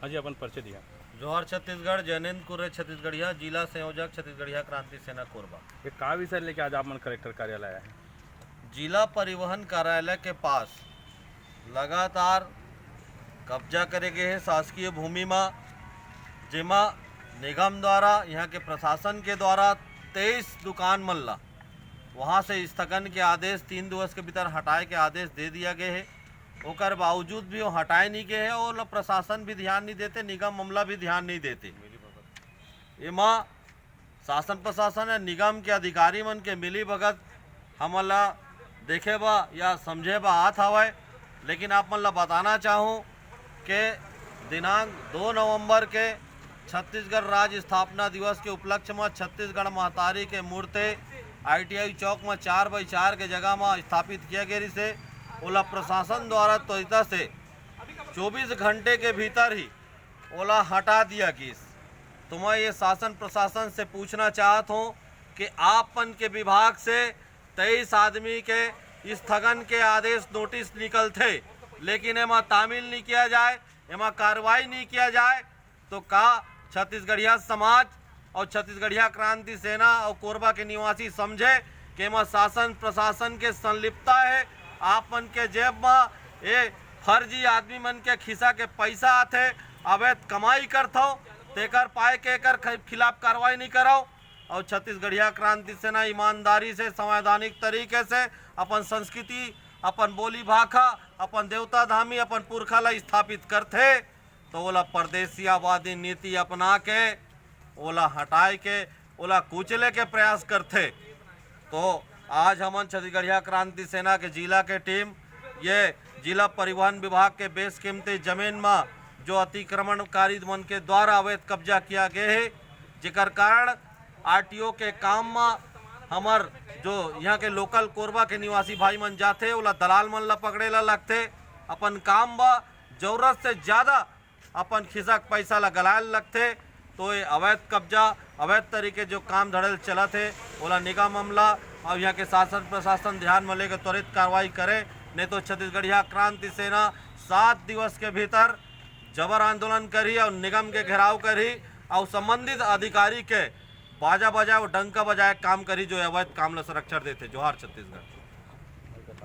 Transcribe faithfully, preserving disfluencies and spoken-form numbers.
हाँ जी, अपन परिचय दिया। जोहार छत्तीसगढ़, जैनेंद्र कुर्रे छत्तीसगढ़िया, जिला संयोजक छत्तीसगढ़िया क्रांति सेना कोरबा। ये का विषय लेके आज आप मन कलेक्टर कार्यालय आए हैं? जिला परिवहन कार्यालय के पास लगातार कब्जा करे गए हे शासकीय भूमि मा, जेमा निगम द्वारा, यहाँ के प्रशासन के द्वारा तेईस दुकान मन ला वहाँ से स्थगन के आदेश, तीन दिवस के भीतर हटाए के आदेश दे दिया गए हे। ओकर बावजूद भी वो हटाए नहीं गए हे और प्रशासन भी ध्यान नहीं देते, निगम अमला भी ध्यान नहीं देते। एमा शासन प्रशासन या निगम के अधिकारी मन के मिली भगत हमन ला देखे बा या समझे बा आत हवय, लेकिन आप मन ला बताना चाहूँ के दिनांक दो नवंबर के छत्तीसगढ़ राज्य स्थापना दिवस के उपलक्ष्य म छत्तीसगढ़ महतारी के मूर्ति आईटीआई चौक म चार बाई चार के जगह म स्थापित किया गया रिहिसे। ओला प्रशासन द्वारा त्वरिता से चौबीस घंटे के भीतर ही ओला हटा दिया गिस। तो मैं ये शासन प्रशासन से पूछना चाहत हूँ कि आप मन के विभाग से तेईस आदमी के स्थगन के आदेश नोटिस निकलथे, लेकिन एमा तामील नहीं किया जाए, एमा कार्रवाई नहीं किया जाए, तो का छत्तीसगढ़िया समाज और छत्तीसगढ़िया क्रांति सेना और कोरबा के निवासी समझे कि एमा शासन प्रशासन के संलिप्तता है? आप मन के जेब म ये फर्जी आदमी मन के खिस्सा के पैसा आथे, अवैध कमाई करथव, तेकर पाए के एकर ख-, खिलाफ कार्रवाई नहीं करव। और छत्तीसगढ़िया क्रांति सेना ईमानदारी से, संवैधानिक तरीके से अपन संस्कृति, अपन बोली भाखा, अपन देवता धामी, अपन पुरखा ला स्थापित करथे, तो ओला परदेसियावादी नीति अपना के, ओला हटाए के, ओला कुचले के प्रयास करथे। तो आज हमन छत्तीसगढ़िया क्रांति सेना के जिला के टीम ये जिला परिवहन विभाग के बेशकीमती जमीन म जो अतिक्रमणकारी मन के द्वारा अवैध कब्जा किया गए हे, जेकर कारण आरटीओ के काम म हमर जो यहाँ के लोकल कोरबा के निवासी भाई मन जाथे, ओला दलाल मन ला पकड़े ला लगथे, अपन काम ब जरूरत से ज्यादा अपन खिसक पैसा ला गलाए ला लगथे। तो ये अवैध कब्जा, अवैध तरीके जो काम धड़ेल चलत हे, ओला निगम अमला और यहाँ के शासन प्रशासन ध्यान में लेके त्वरित कार्रवाई करे, नहीं तो छत्तीसगढ़िया क्रांति सेना सात दिवस के भीतर जबर आंदोलन करही और निगम के घेराव करही और संबंधित अधिकारी के बाजा बजाए और डंका बजाए काम करही, जो अवैध काम ला संरक्षण देथे। जोहार छत्तीसगढ़।